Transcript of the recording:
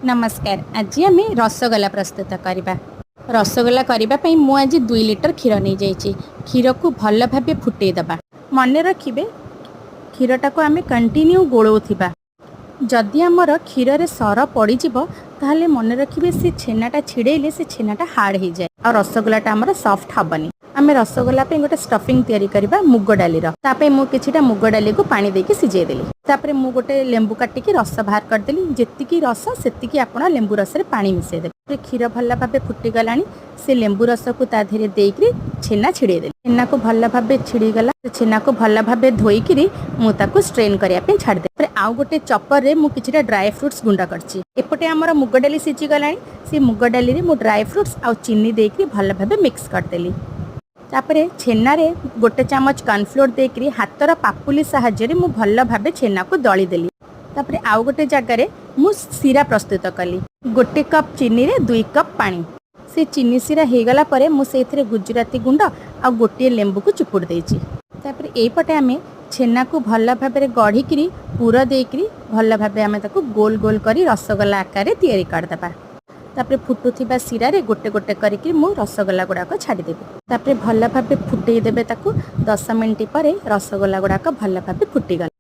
ନମସ୍କାର। ଆଜି ଆମେ ରସଗୋଲା ପ୍ରସ୍ତୁତ କରିବା। ରସଗୋଲା କରିବା ପାଇଁ ମୁଁ ଆଜି 2 ଲିଟର କ୍ଷୀର ନେଇଯାଇଛି। କ୍ଷୀରକୁ ଭଲ ଭାବେ ଫୁଟେଇ ଦେବା। ମନେ ରଖିବେ, କ୍ଷୀରଟାକୁ ଆମେ କଣ୍ଟିନ୍ୟୁ ଗୋଳଉଥିବା। ଯଦି ଆମର କ୍ଷୀରରେ ସର ପଡ଼ିଯିବ, ତାହେଲେ ମନେ ରଖିବେ, ସେ ଛେନାଟା ଛିଡ଼େଇଲେ ସେ ଛେନାଟା ହାର୍ଡ଼ ହେଇଯାଏ ଆଉ ରସଗୋଲାଟା ଆମର ସଫ୍ଟ ହେବନି। ଆମେ ରସଗୋଲା ପାଇଁ ଗୋଟେ ଷ୍ଟଫିଂ ତିଆରି କରିବା ମୁଗ ଡାଲିର। ତା ପାଇଁ ମୁଁ କିଛିଟା ମୁଗ ଡାଲିକୁ ପାଣି ଦେଇକି ସିଝେଇ ଦେଲି। ତାପରେ ମୁଁ ଗୋଟେ ଲେମ୍ବୁ କାଟିକି ରସ ବାହାର କରିଦେଲି। ଯେତିକି ରସ, ସେତିକି ଆପଣ ଲେମ୍ବୁ ରସରେ ପାଣି ମିଶାଇ ଦେବେ। ତାପରେ କ୍ଷୀର ଭଲ ଭାବେ ଫୁଟିଗଲାଣି। ସେ ଲେମ୍ବୁ ରସକୁ ତା ଦେହରେ ଦେଇକିରି ଛେନା ଛିଡ଼େଇ ଦେଲି। ଛେନାକୁ ଭଲ ଭାବେ ଛିଡ଼ିଗଲା। ସେ ଛେନାକୁ ଭଲ ଭାବେ ଧୋଇକିରି ମୁଁ ତାକୁ ଷ୍ଟ୍ରେନ୍ କରିବା ପାଇଁ ଛାଡ଼ିଦେଲି। ତାପରେ ଆଉ ଗୋଟେ ଚପରରେ ମୁଁ କିଛିଟା ଡ୍ରାଏ ଫ୍ରୁଟ୍ସ ଗୁଣ୍ଡ କରିଛି। ଏପଟେ ଆମର ମୁଗ ଡାଲି ସିଝିଗଲାଣି। ସେ ମୁଗ ଡାଲିରେ ମୁଁ ଡ୍ରାଏ ଫ୍ରୁଟ୍ସ ଆଉ ଚିନି ଦେଇକିରି ଭଲ ଭାବେ ମିକ୍ସ କରିଦେଲି। ତାପରେ ଛେନାରେ ଗୋଟେ ଚାମଚ କର୍ଣ୍ଣଫ୍ଲୋର୍ ଦେଇକିରି ହାତର ପାପୁଲି ସାହାଯ୍ୟରେ ମୁଁ ଭଲ ଭାବେ ଛେନାକୁ ଦଳିଦେଲି। ତାପରେ ଆଉ ଗୋଟେ ଜାଗାରେ ମୁଁ ଶିରା ପ୍ରସ୍ତୁତ କଲି। 1 କପ୍ ଚିନିରେ 2 କପ୍ ପାଣି। ସେ ଚିନି ଶିରା ହେଇଗଲା ପରେ ମୁଁ ସେଇଥିରେ ଗୁଜୁରାତି ଗୁଣ୍ଡ ଆଉ ଗୋଟିଏ ଲେମ୍ବୁକୁ ଚିପୁଡ଼ି ଦେଇଛି। ତାପରେ ଏଇପଟେ ଆମେ ଛେନାକୁ ଭଲ ଭାବରେ ଗଢ଼ିକିରି, ପୁର ଦେଇକିରି, ଭଲ ଭାବେ ଆମେ ତାକୁ ଗୋଲ ଗୋଲ କରି ରସଗୋଲା ଆକାରରେ ତିଆରି କରିଦେବା। ତାପରେ ଫୁଟୁଥିବା ଶିରାରେ ଗୋଟେ ଗୋଟେ କରିକି ମୁଁ ରସଗୋଲା ଗୁଡ଼ାକ ଛାଡ଼ିଦେବି। ତାପରେ ଭଲ ଭାବେ ଫୁଟେଇ ଦେବେ ତାକୁ। 10 ମିନିଟ୍ ପରେ ରସଗୋଲା ଗୁଡ଼ାକ ଭଲ ଭାବେ ଫୁଟିଗଲା।